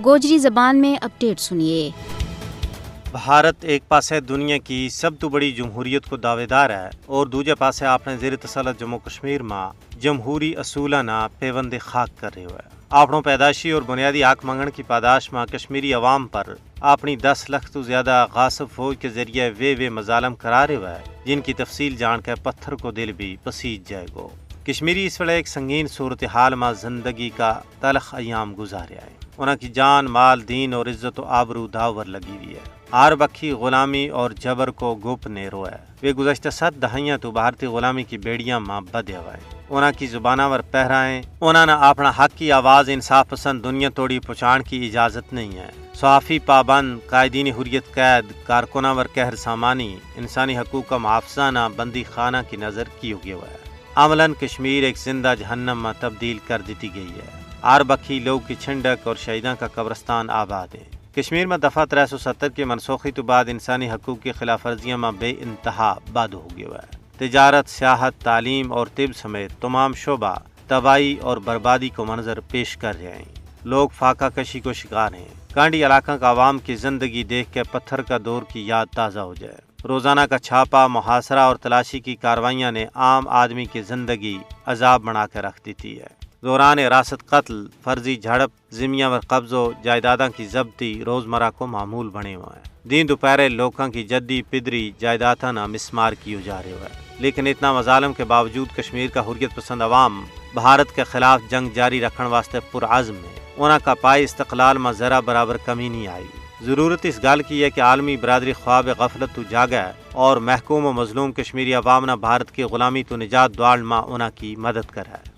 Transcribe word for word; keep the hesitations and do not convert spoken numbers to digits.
گوجری زبان میں اپڈیٹ سنیے۔ بھارت ایک پاسے دنیا کی سب تو بڑی جمہوریت کو دعویدار ہے اور دوجے پاسے اپنے زیر تسلط جموں کشمیر ما جمہوری اصولاں نا پیوند خاک کر رہیو ہے۔ اپنو پیدائشی اور بنیادی حق منگن کی پاداش ما کشمیری عوام پر اپنی دس لکھ تو زیادہ غاصب فوج کے ذریعے وے وے مظالم کرا رہیو ہے، جن کی تفصیل جان کے پتھر کو دل بھی پسیج جائے گو۔ کشمیری اس ویلے ایک سنگین صورتحال ما زندگی کا تلخ ایام گزاریا ہے۔ انہاں کی جان، مال، دین اور عزت و آبرو داور لگی ہوئی ہے۔ ہر بکھی غلامی اور جبر کو گپ نیرو ہے۔ ویہ گزشتہ ست دہائیاں تو بھارتی غلامی کی بیڑیاں ما بدھیا ہوا ہے۔ انہاں کی زباناں ور پہرا ہیں۔ انہاں نا اپنا حق کی آواز انصاف پسند دنیا توڑی پہنچان کی اجازت نہیں ہے۔ صحافی پابند، قائدین حریت قید، کارکناں ور قہر سامانی، انسانی حقوق کا محافظہ نا بندی خانہ کی نظر کیو گیو ہے۔ عملاً کشمیر ایک زندہ جہنم ما تبدیل کر دیتی گئی ہے۔ ہر بکھی لوگ کی چھنڈک اور شہیداں کا قبرستان آباد ہیں۔ کشمیر ما دفعہ ترے سو ستر کے منسوخی تو بعد انسانی حقوق کی خلاف ورزیاں ما بے انتہا بد ہو گیو ہے۔ تجارت، سیاحت، تعلیم اور طب سمیت تمام شعبہ تباہی اور بربادی کو منظر پیش کر رہے ہیں۔ لوگ فاقہ کشی کو شکار ہیں۔ کانڈی علاقہ کا عوام کی زندگی دیکھ کے پتھر کا دور کی یاد تازہ ہو جائے۔ روزانہ کا چھاپا، محاصرہ اور تلاشی کی کاروائیاں نے عام آدمی کی زندگی عذاب بنا کے رکھ دیتی ہے۔ دوران حراست قتل، فرضی جھڑپ، زمیاں ور قبضو، جائیداداں کی ضبطی روزمرہ کو معمول بنے ہوئے ہیں۔ دین دوپہرے لوکاں کی جدی پدری جائیداداں نا مسمار کیو جا رہیو ہے، لیکن اتنا مظالم کے باوجود کشمیر کا حریت پسند عوام بھارت کے خلاف جنگ جاری رکھن واسطے پرعزم ہے۔ انہاں کا پائے استقلال ما ذرا برابر کمی نہیں آئی۔ ضرورت اس گل کی ہے کہ عالمی برادری خواب غفلت تو جاگے اور محکوم و مظلوم کشمیری عوام نا بھارت کی غلامی تو نجات دعال ما انہاں کی مدد کرے۔